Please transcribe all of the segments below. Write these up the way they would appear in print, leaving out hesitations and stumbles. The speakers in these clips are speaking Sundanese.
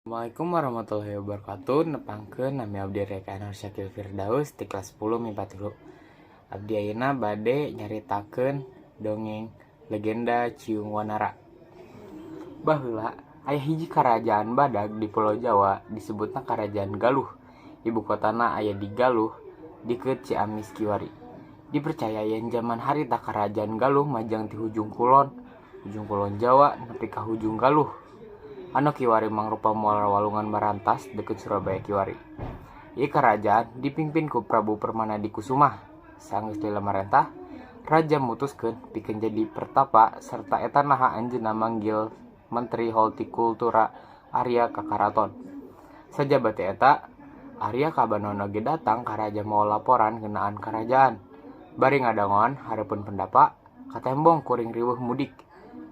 Assalamualaikum warahmatullahi wabarakatuh. Nepangkeun, nami abdi Reka Nur Syakil Firdaus ti kelas 10 MIPA 3. Abdi ayeuna bade nyaritakeun dongeng Legenda Ciung Wanara. Baheula aya hiji karajaan badag di Pulau Jawa, disebutna Karajaan Galuh. Ibu kotana aya di Galuh, deukeut Ciamis kiwari. Dipercaya yen jaman harita Karajaan Galuh majang ti hujung kulon Jawa nepi ka hujung Galuh anu kiwari mangrupa muara Walungan Brantas deukeut Surabaya kiwari. Ieu karajaan dipingpin ku Prabu Permana Dikusumah. Sanggeus lila marentah, raja mutuskeun pikeun jadi pertapa sarta eta naha anjeunna manggil menteri holtikultura Arya ka karaton. Sajaba ti eta, Arya Kabanon oge datang ka raja mawa laporan ngeunaan karajaan. Bari ngadangoan hareupeun pendapa, katembong kuring riweuh mudik,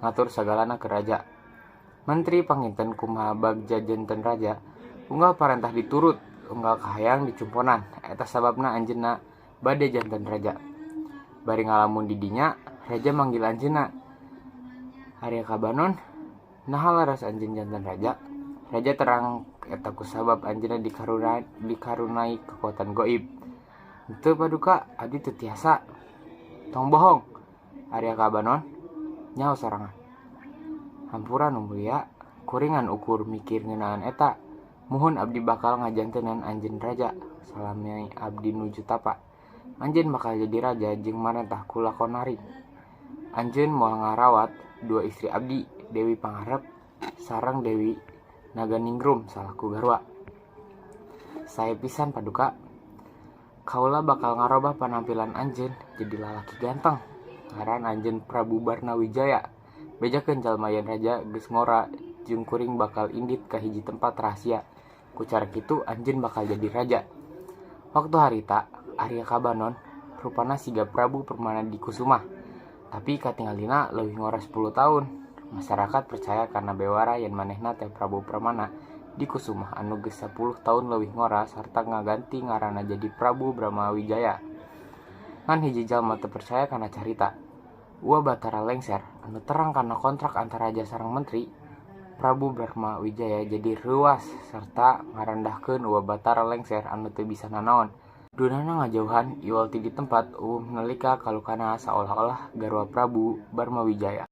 ngatur sagalana ke raja. Menteri panginten kumaha bagja janten raja, unggal parentah diturut, unggal kahayang dicumponan, eta sababna anjeunna bade janten raja. Bari ngalamun di dinya, raja manggil anjeunna. "Arya Kabanon, naha leres anjeun janten raja?" Raja terang eta kusabab anjeunna dikaruniai kakuatan goib. "Henteu, paduka, abdi teu tiasa." "Tong bohong, Arya Kabanon, nyaho sorangan." "Hampura, Nu Mulia, kuring ngan ukur mikir ngeunaan eta. Muhun, abdi bakal ngajantenan anjeun raja salami abdi nuju tapa. Anjeun bakal jadi raja jeung marentah ku lakonaring. Anjeun moal ngarawat dua istri abdi, Dewi Pangarep sareng Dewi Naganingrum salaku garwa." "Sae pisan, paduka. Kaula bakal ngarobah panampilan anjeun jadi lalaki ganteng. Ngaran anjeun Prabu Barnawijaya. Bejakeun jalma yen raja geus ngora jeung kuring bakal indit ka hiji tempat rahasia. Ku cara kitu anjeun bakal jadi raja." Waktu harita Arya Kabanon rupana siga Prabu Permana Dikusumah, tapi katingalina leuwih ngora 10 tahun. Masyarakat percaya kana bewara yen manehna teh Prabu Permana Dikusumah anu geus 10 tahun leuwih ngora sarta ngaganti ngaranna jadi Prabu Brahmawijaya. Ngan hiji jalma teu percaya kana carita. Uwa Batara Lengser anu terang kana kontrak antara raja sareng menteri. Prabu Brahmawijaya jadi reuwas sarta ngarendahkeun Uwa Batara Lengser anu teu bisa nanaon. Duanana ngajauhan iwal ti di tempat umum nalika kalukana saolah-olah garwa Prabu Barmawijaya.